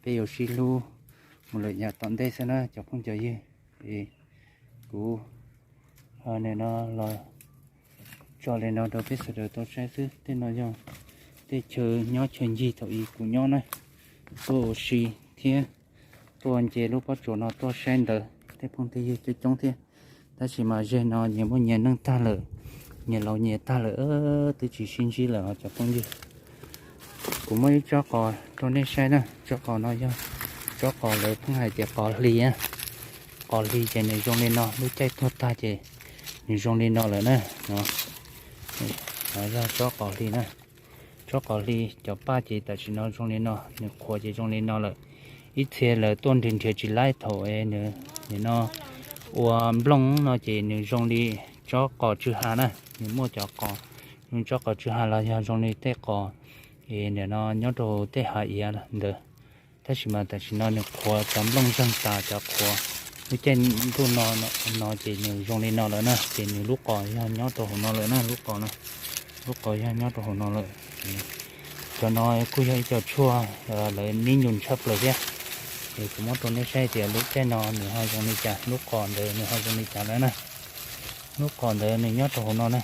Peb yuav sib hlub mus lawm yav tom ntej xwb na cov phooj cov ywg. Es kuv nim no los tso li no rau peb sawv daws tau saib xwb. Tej no yog tej chaw nyob chaw ncig thaum ub kuv nyob na, tuaj ua si thiab tuaj nce lub pob tsuas no tuaj saib ntawd tej phooj tej ywg coob coob thiab. Tab sis mas zeg no nyias muaj nyias neej tag lawm, nyias laus nyias tag lawm, twb tsis sib ntsib lawm os cov phooj ywg. Kuv muaj ib tsob qos rau nej saib na, tsob qos no yog tsob qos lawv pheej hais tias qos hli. Qos hli ces nws zoo li no, lub caij tuag tag ces nws zoo li no lawm na. Yog tsob qos hli na. Tsob qos hli cov paj ces tam sim no zoo li no, nws qhuav ces zoo li no lawm. Ib txhia lawv tuaj nrhiav nrhiav tsis laib thaum nws no ua nplooj no ces nws zoo li tsob qos tsw ha na. Nws muaj cov qos zoo tsob qos tsw ha los yog zoo li tej qos nim no nyob rau tej hav iav ntawd. Tab sis mas tam sim no nws qhuav cov nplooj zeeg tas cov qhuav, lub caij ntuj no no ces nws zoo li no lawm na, ces nws lub qos yog nyob rau hauv no lawm na, lub qos no, lub qos yog nyob rau hauv no lawm. Cov no kuj yog ib co tshuaj lawv nib nyus tshaj plaws thiab. Es kuv muab rau nej saib tias lub caij no nws ho zoo li cas, lub qos ntawd nws ho zoo li cas lawm na. Lub qos ntawd nws nyob rau hauv no na.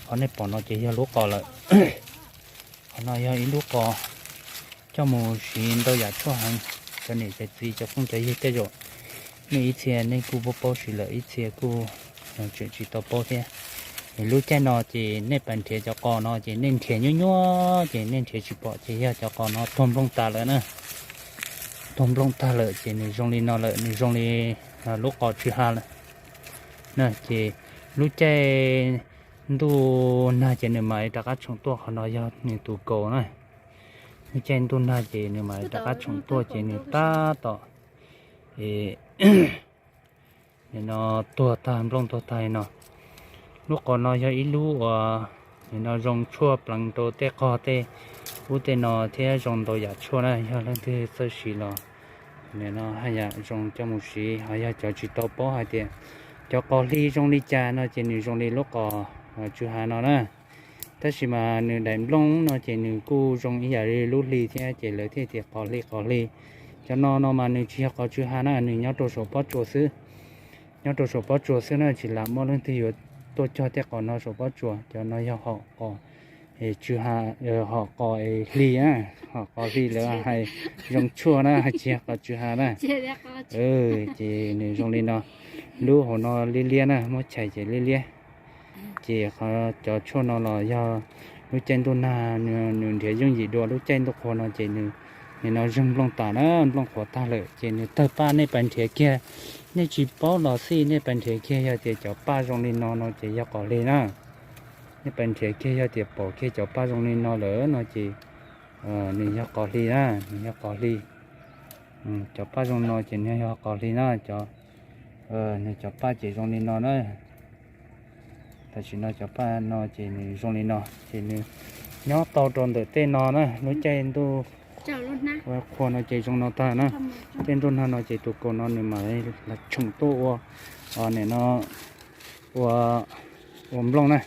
Qhov nej pom no ces yog lub qos lawm. Qhov no yog ib lub qos coj mus siv ntau yam tshuaj heev. Cov niam cov txiv cov phooj cov ywg tej zaum nej ib txhia nej kuj paub paub siv lawm, ib txhia kuj tseem tsis tau paub thiab. Es lub caij no ces nej pais nrhiav cov qos no ces nej nrhiav nyuaj nyuaj ces nej nrhiav tsis pom ces yog cov qos no tuag nplooj tas lawm na. Tuag nplooj tag lawm ces nws zoo li no lawm, nws zoo li lub qos tsw ha lawm na. Ces lub caij ntuj nag ces nws mam li rov qab tshoom tuaj, qhov no yog nws tus kaus na. Lub caij ntuj nag ces nws mam li rov qab tshoom tuaj ces nws tab tom nim no tuag tag nplooj tuag tag li no. Lub qos no yog ib lub uas nim no zoo tshuaj pleev rau tej qog tej ub tej no thiab zoo ntau yam tshuaj na. Yog leej twg txawj siv los nim no haj yam zoo coj mus siv. Ho yog cov tsis tau paub hais tias cov qos hli zoo li cas no ces nws zoo li lub qos tsw ha no na. Tab sis mas nws daim nplooj no ces nws kuj zoo ib yam li lub hli thiab ces lawv thiaj tias qos hli qos hli. Cov no no mas nws tsis yog qos tsw ha na, nws nyob rau saum pob tsuas xwb. Nyob rau saum pob tsuas xwb na, tsis lam muaj leej twg yuav tuaj cog tej qos no saum pob tsuas. Cov no yog hom qos tsw ha, hom qos hli na, hom qos hli lawv hais zoo tshuaj na, tsis yog qos tsw ha na. Ces nws zoo li no, lub hauv no liab liab na, muab chais ces liab liab. Ces cov tshuaj no los yog lub caij ntuj nag nws nrhiav yooj yim dua, lub caij ntuj qhua no ces nws nim no zeeg nplooj tas na, nplooj qhuav tag lawm ces nws tawg paj. Nej pais nrhiav kiag, nej tsis paub los xij, nej pais nrhiav kiag yog tias cov paj zoo li no no ces yog qos hli na. Nej pais nrhiav kiag yog tias pom kiag cov paj zoo li no lawm no ces nws yog qos hli na, nws yog qos hli. Cov paj zoo no ces nws yog qos hli na, cov, nws cov paj ces zoo li no na. Tam sim no cov paj no ces nws zoo li no ces nws nyob tau rau ntawm tej no na, lub caij ntuj qhua no ces zoo no tag na. Caij ntuj nag no ces tus kaus no nws mam li tshoom tuaj ua, nim no ua, ua nplooj na.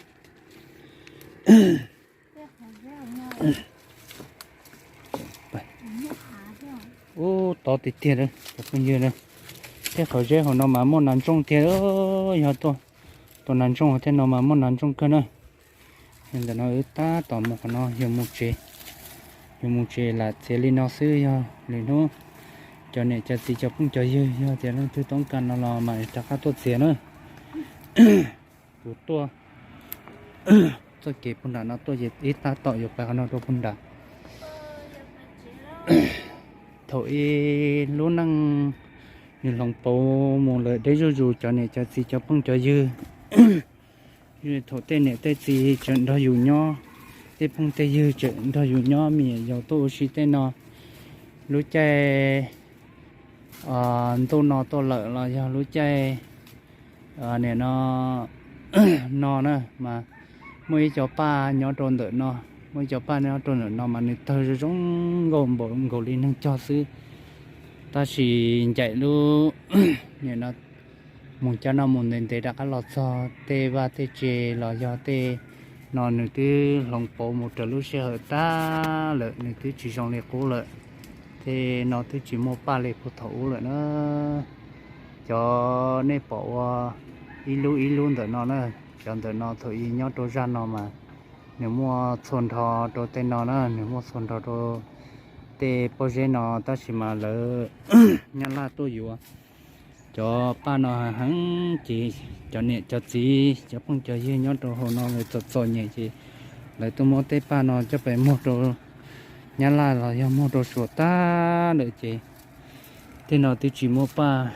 Ub, tob tiag tiag lawm cov phooj ywg na. Tej qhov zeb hauv no mas muaj nas ntsooj tiag, yog tuaj tua nas ntsooj tej no mas muaj nas ntsooj kawg na. Ntawm no wb tab tom mus qhov no yog mus tsev, yog mus tsev lam txiav li no xwb, yog lwm hnub cov niam cov txiv cov phooj cov ywg yog tias leej twg toob kas no los mam rov qab tuaj txiav na. Kuv tuaj txoj kev puag nram no tuaj ces ib tab tom yuav pais qhov no rau puag nram. Thaum ub lub neej nws hloov pauv mus lawm deb zuj zus cov niam cov txiv cov phooj cov ywg. Thaum tej niam tej txiv tseem nrog yus nyob, tej phooj tej ywg tseem nrog yus nyob, me nyuam yaus tuaj ua si tej no, lub caij ntuj no tuaj lawm los yog lub caij nim no no na mas muaj ib co paj nyob rau ntawm no, muaj ib co paj nyob rau ntawm no mas nws tawg zoo zoo nkauj npaum nkaus li neeg cog xwb. Tab sis ncaim lub nim no mus cov no mus ntev ntev rov qab los txog tej vaj tej tse los yog tej no nws twb hloov pauv mus raws lub sij hawm tag lawm, nws twb tsis zoo li qub lawm. Tej no twb tsis muaj paj li puag thaum ub lawm na. Cov nej pom ua ib lub ib lub ntawm no na, cov ntawm no thaum ub nyob rau zaj no mas nws muaj txhua nrho rau tej no na, nws muaj txhua nrho rau tej pob zeb no, tab sis mas lawv Nyab Laj tuaj yuav cov paj no heev ces cov niam cov txiv cov phooj cov ywg nyob rau hauv no lawv txom txom nyem ces lawv tuaj muab tej paj no coj pes muag rau Nyab Laj los yog muag rau Suav tag lawm ces tej no twb tsis muaj paj,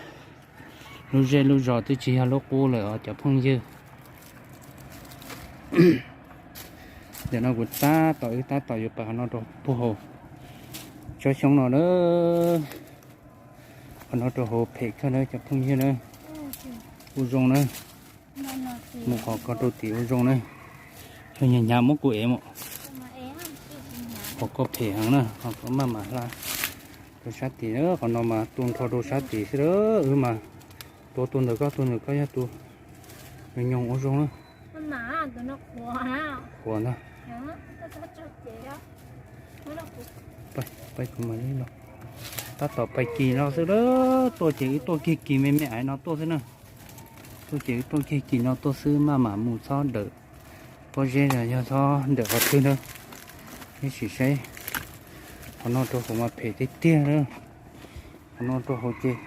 lub zej lub zos twb tsis yog lub qub lawm os cov phooj ywg. Ntawm no kuv tab tom wb tab tom yuav pais qhov no rau puag hauv tsob xyoob no na. Qhov no rau hauv phem kawg na cov phooj ywg na. Ua zoo na, mus qhov ko rau tim ua zoo na. Yog hnyav hnyav muab kuv ev mus. Qhov ko phem heev na, ho ko maj mam hla. Rau sab tid, qhov no mas tu nrho rau sab tid xwb, wb mas tua tus ntawm koj, tus ntawm koj yog tus nyoog ua zoo na. Qhuav ntag. Pais kuv mam li los. Tab tom pais kis no xwb, tuaj ces wb tuaj kiag kis me me aiv no tuaj xwb na. Tuaj ces wb tuaj kiag kis no tuaj xwb, maj mam mus txhob ntawm pob zeb los yog txhob ntawm qhov twg na. Ib sim saib, qhov no rau hauv mas phem tiag tiag na. Qhov no rau hauv ces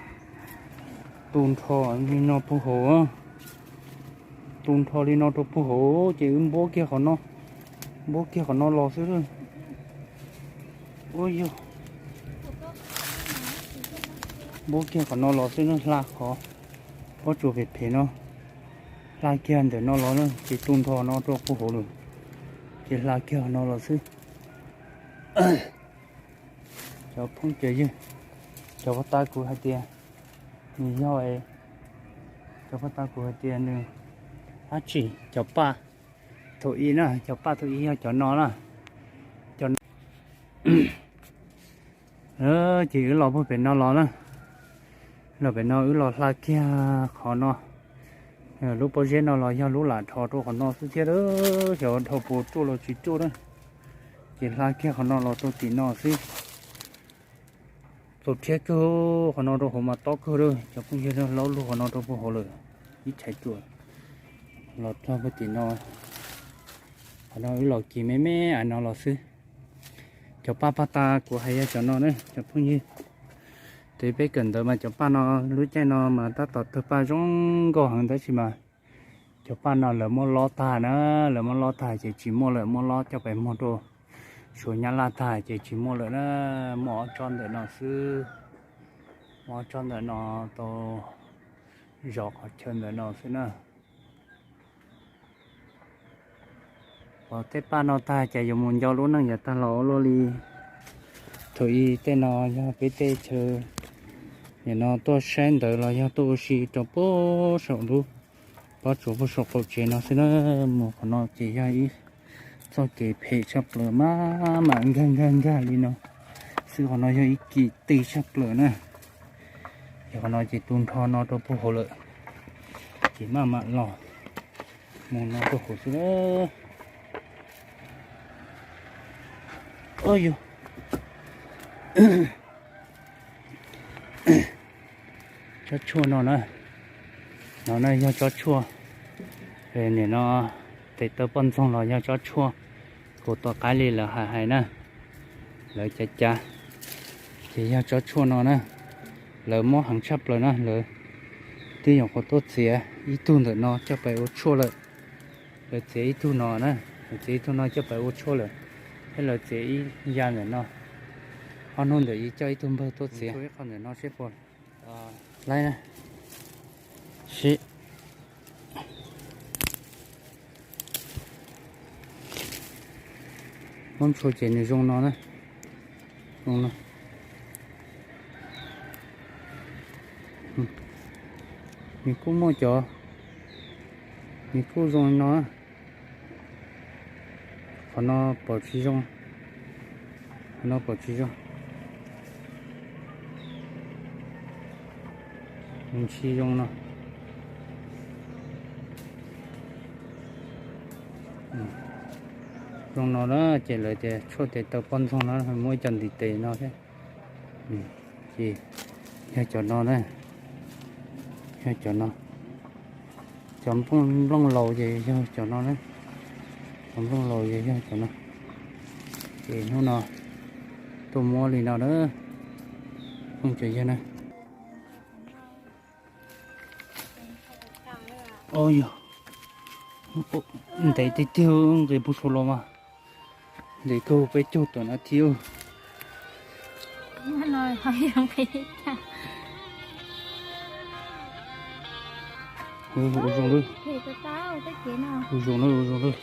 tu nrho li no puag hauv, tu nrho li no rau puag hauv ces wb npuab kiag qhov no, npuab kiag qhov no los xwb. Ua yog npuab kiag qhov no los xwb na, hla qhov pob tsuas phem phem no, hla kiag ntawm no los na ces tu nrho no rau puag hauv lawm, ces hla kiag qhov no los xwb. Cov phooj cov ywg, cov poj ta kuv hais tias nws yog, cov poj ta kuv hais tias nws dab tsi, cov paj thaum ub na, cov paj thaum ub yog cov no na, cov no. Ces wb los puag pem no los na, los pem no wb los hla kiag qhov no, lub pob zeb no los yog lub lam dhos rau qhov no xwb thiab, xyov dhos puas ruaj los tsis ruaj na. Ces hla kiag qhov no los rau tim no xwb. Txaus rhiab kawg, qhov no rau hauv mas tob kawg lawm, cov phooj ywg, laub lug qhov no rau puag hauv lawm, ib tshais ruam los txog puag tim no. Qhov no wb los kis me me aiv no los xwb. Cov paj paj ta kuv hais yog cov no na cov phooj ywg. Tes peb kawm ntawv mas cov paj no, lub caij no mas tab tom tawg paj zoo nkauj heev tab sis mas cov paj no lawv muab lob tag na, lawv muab lob tag ces tsis muaj lawm, muab lob coj pes muag rau Suav Nyab Laj tag ces tsis muaj lawm na. Muaj ob tsob ntawm no xwb, muaj ob tsob ntawm no tau zov qhov chaw ntawm no xwb na. Pom tej paj no tag ces yuav mus nco lub neej yav tag los ua luaj li. Thaum ub tej no yog peb tej chaw, nim no tuaj saib ntawv los yog tuaj ua si rau puag saum lub pob tsuas puag saum qaum tsev no xwb na. Mus qhov no ces yog ib txoj kev phem tshaj plaws, maj mam nkag nkag nkag li no xwb, qhov no yog ib kis ti tshaj plaws na. Ces qhov no ces tu nrho no rau puag hauv lawm, ces maj mam los mus no rau hauv xwb. Yog tsob tshuaj no na, no na yog tsob tshuaj, nim no tes taw poj ntxoog los yog tsob tshuaj, kuv tua qaib li lawv hais hais na, lawv cav cav, ces yog tsob tshuaj no na, lawv mob heev tshaj plaws na, lawv twb nyuam qhuav tuaj txiav ib tug ntawm no coj pes ua tshuaj lawm. Lawv txiav ib tug no na, lawv txiav ib tug no coj pes ua tshuaj lawm, thiab lawv txiav ib ya ntawm no, ob hnub ntawm ib coj ib tug npawg tuaj txiav ib qho ntawm no seb puas laib na. Sib, muab ntshua ces nws zoo no na, zoo no. Nws kuj muaj cov, nws kuj zoo no. Qhov no pom tsis zoo, qhov no pom tsis zoo, tsis zoo no. Zoo no na, ces lawv tias tshuaj tes taw poj ntxoog no, muaj ib co ntiv tes no thiab. Ces yog cov no na, yog cov no. Cov nplooj laus ces yog cov no na, cov nplooj laus ces yog cov no. Ces hnub no tuaj muab li no na, phooj ywg na. Yog ntev tiag tiag, nqis puag saum los mas ntev kawg, peb caug tawm nas this. Ua zoo lawm, ua zoo lawm.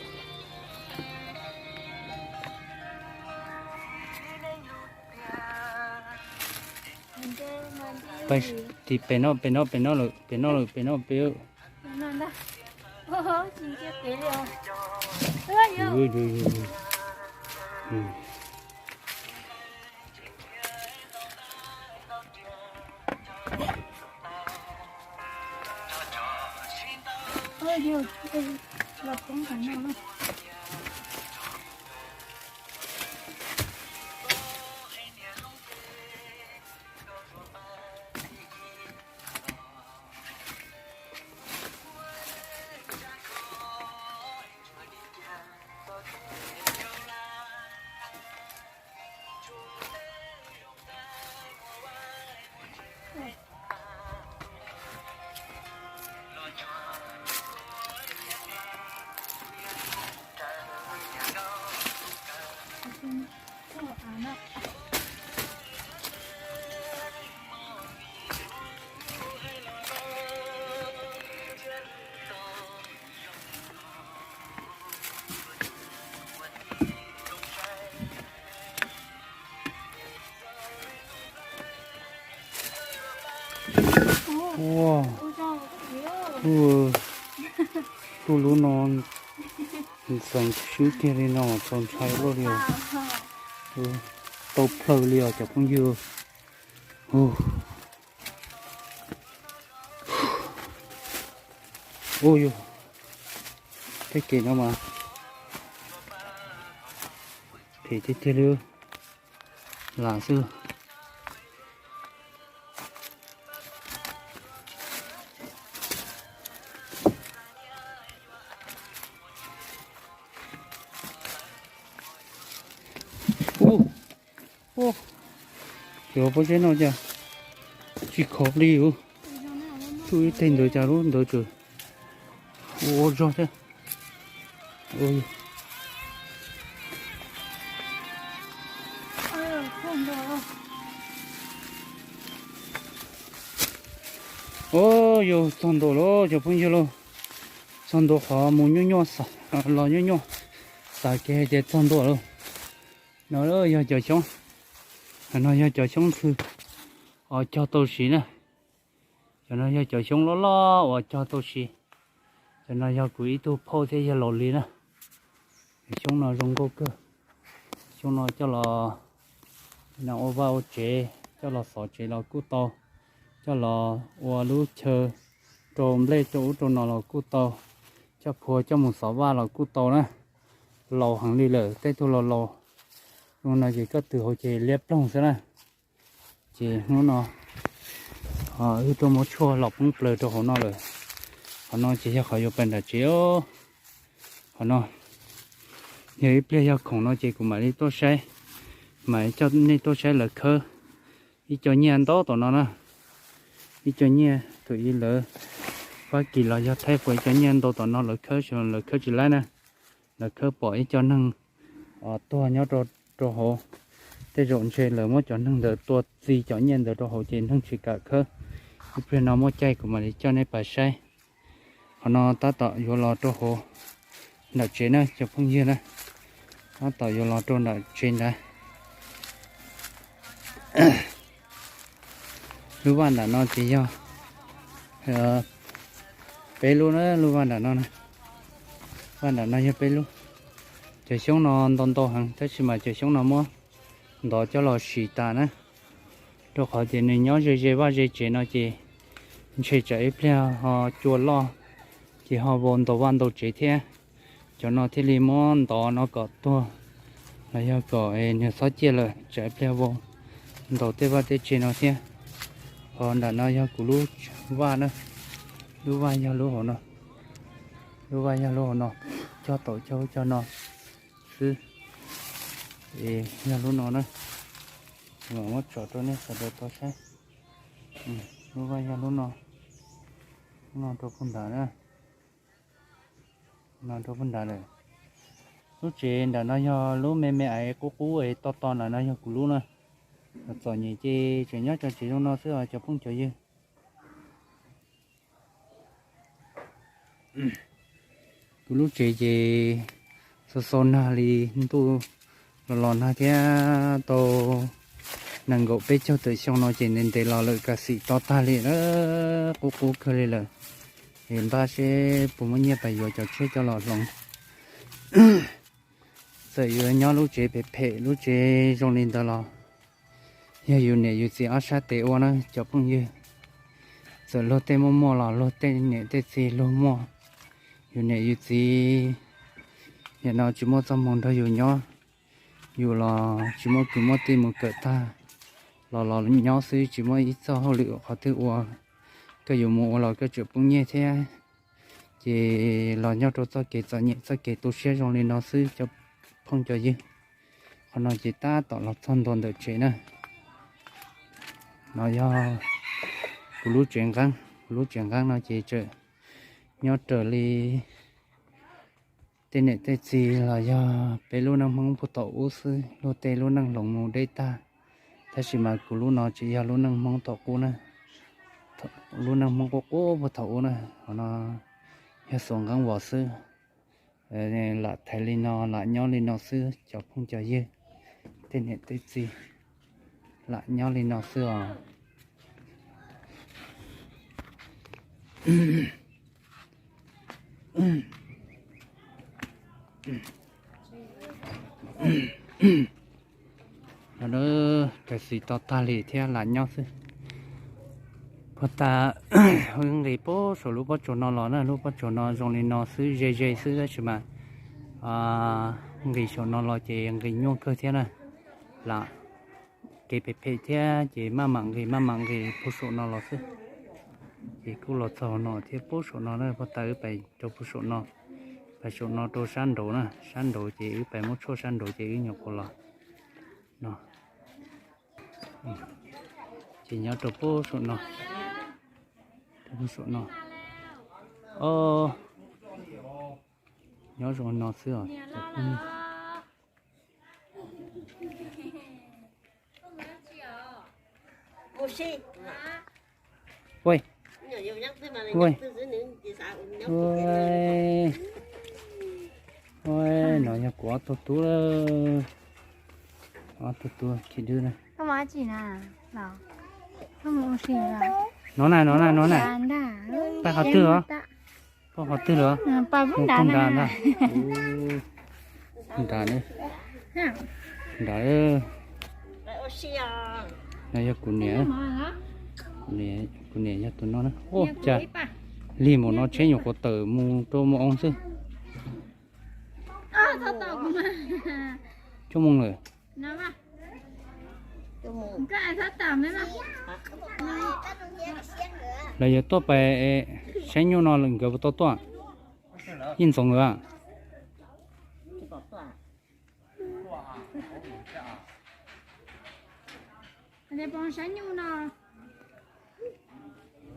Pais tim pem no, pem no, pem no lawm, pem no lawm, pem no pem. Ua, tuaj lub no ntxeev swb kiag li no txaus ntshai luaj li os. Tau plhaws li os cov phooj ywg. Ua yog tej kev no mas phem tiag tiag li, lam xwb. Ub, ub, cov pob zeb no cas tsis khov li ub. Tuaj ib teg ntawd cas lub ntawd tseem ua zog thiab. Ub, yog txog ntua lawm cov phooj ywg lauj. Txog ntua qhov mus nyuaj nyuaj, los nyuaj nyuaj, xav kev hais tias txog ntua lawm. No yog cov xyoob, no yog cov xyoob ntxhw uas cog tau siv na. Cov no yog cov xyoob loj loj uas cog tau siv. Cov no yog kuv ib tug phauj thiab yawg laus li na. Xyoob no zoo nkauj kawg. Xyoob no coj los ua vaj ua tsev, coj los xov tsev los kuj tau, coj los ua lub chaw rau nplej rau ub rau no los kuj tau, coj phua coj mus xov vaj los kuj tau na. Laus heev li lawm, tej tug laus laus zoo no ces koj tws hauv ces liab ploog xwb na. Ces hnub no wb tuaj muab tshuaj los poob plaws rau hauv no lawm. Qhov no ces yog qhov yuav pais nram tsev. Qhov no yog ib pliag yog khoom no ces kuv mam li tuaj saib, mam coj nej tuaj saib lawv khawb ib co nyiaj ntau tom no na. Ib co nyiaj thaum ub lawv Fab Kis los yog Thaib Fua ib co nyiaj ntau tom no lawv khawb, lawv khawb tsis laib na. Lawv khawb pom ib co neeg tuag nyob rau hauv, tej zaum ntshe lawv muab cov neeg ntawd tua txi cov nyiaj ntawd rau hauv ces neeg tsis kam khawb. Ib pliag no muaj caij kuv mam li coj nej pais saib. Qhov no tab tom yuav los rau hauv nram tsev na cov phooj ywg na, tab tom yuav los rau nram tsev ntawd. Lub vaj nram no ces yog peb lub na, lub vaj nram no, vaj nram no yog peb lub. Cov xyoob no ntau ntau heev tab sis mas cov xyoob no muab ntov coj los sim tas na, rau qhov tias nws nyob ze ze vaj ze tsev no ces ntshe tsam ib pliag ho cua loj ces ho vau ntau vaj ntau tsev thiab. Cov no thiaj li muab ntov no kom tuag los yog kom nws txhob ciaj lawm, tsam ib pliag vau ntaus tej vaj tej tse no thiab. Ho nram no yog kuv lub vaj na, lub vaj yog lub hauv no, lub vaj yog lub hauv no, cog tau cog ub cog no xwb. Es yog lub no na, muab tsom rau nej sawv daws tau saib. Lub vaj yog lub no, lub no rau puag nrad na, no rau puag nrad lawm. Lub tsev nram no yog lub me me aiv qub qub es to to nram no yog kuv lub na. Txom nyem ces tseem nyob cov tsev zoo no xwb os cov phooj cov ywg. Kuv lub tsev ces xau xau nag li ntuj los los nag thiab tau nees nkaum peb caug tawm xyoo no ces ntev ntev los lawm, kav xim to tag li na, qub qub kawg li lawm. Es npaj seb puas muaj nyiaj pais yuav cov tshiab coj los hloov. Txawm yuav nyob lub tsev phem phem lub tsev zoo li ntawd los yog yus niam yus txiv ob sab tes ua na cov phooj ywg. Txawm luag tej muaj muaj los luag tej niam tej txiv luag muaj, yus niam yus txiv nim no tsis muaj txoj hmoo nrog yus nyob, yus los tsis muaj kwv muaj tij mus kawm tag, los los nyob xwb tsis muaj ib txoj hauj lwm qhov twg ua. Koj yuav mus ua los koj tseem poob nyiaj thiab. Ces los nyob rau txoj kev txom nyem txoj kev tu siab zoo li no xwb cov phooj cov ywg. Qhov no ces tab tom los txog ntua ntawm tsev na. No yog kuv lub tsev nqeeb, kuv lub tsev nqeeb no ces tseem nyob raws li tej niam tej txiv los yog peb lub neej Hmoob puag thaum ub xwb, luag tej lub neej hloov mus deb tag. Tab sis mas kuv lub no tseem yog lub neej Hmoob thaum qub na, lub neej Hmoob qub qub puag thaum ub na. Qhov no yog xuas nqeeb vos xwb. Lam thaiv li no lam nyob li no xwb cov phooj cov ywg, tej niam tej txiv, lam nyob li no xwb os. Kav xis to tag li thiab lam nyob xwb. Puag ta wb nqis puag saum lub pob tsuas no los na, lub pob tsuas no zoo li no xwb, ze ze xwb tab sis mas nqis saum no los ces nqis nyuaj kawg thiab na. Lam kev phem phem thiab ces maj mam nqis maj mam nqis puag saum no los xwb. Ces kuj los txog no thiab puag saum no na, puag ta wb pais rau puag saum no, pais saum no rau sab nraud na, sab nraud ces wb pais muab tshuaj sab nraud ces wb nyuam qhuav los no. Ces nyob rau puag saum no, rau puag saum no. Nyob zoo no xwb os. No yog kuv ob tug tub, ob tug tub khib dwb na. No na, no na, no na. Pab qhov twg os? Pab qhov twg los? Mus puag nrad ntag. Nrad, nrad. No yog kuv niam, kuv niam yog tus no na. Ua cas lig mus no tsheb nyuam qhuav tawm mus rau mus oo xwb. Cuaj moos lawm. Lawv yuav tuaj pais saib nyuj no lawm nkawd puas tau tuaj? Yeej ntxoov nkawd. Saib nyuj no.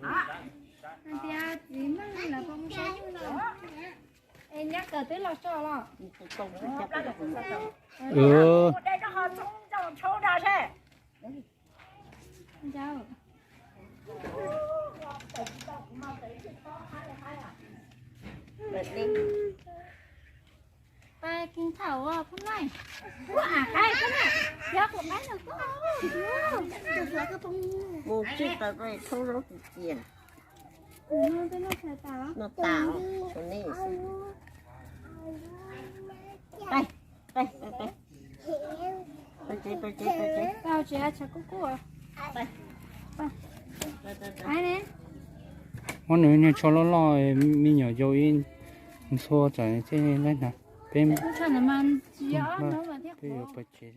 Hais tias txiv Meej lawv puas mus saib nyuj no? Es nyob kawm twb los tso los? Pais kis thaum phooj ywg, kuv a qaib koj na, yog kuv qaib ntawm koj. Mus tsis tau, thauj zaub tsis cia. Noj tas, tus nej xwb. Pais, pais, pais, pais. Pais tsev, pais tsev, pais tsev. Pais tsev, tshav kub kub. Pais. Pais. Muab nws niag tsho loj loj, me nyuam yau ib ntxhua tsam thiaj laib hnav. Peb, peb yuav pais tsev.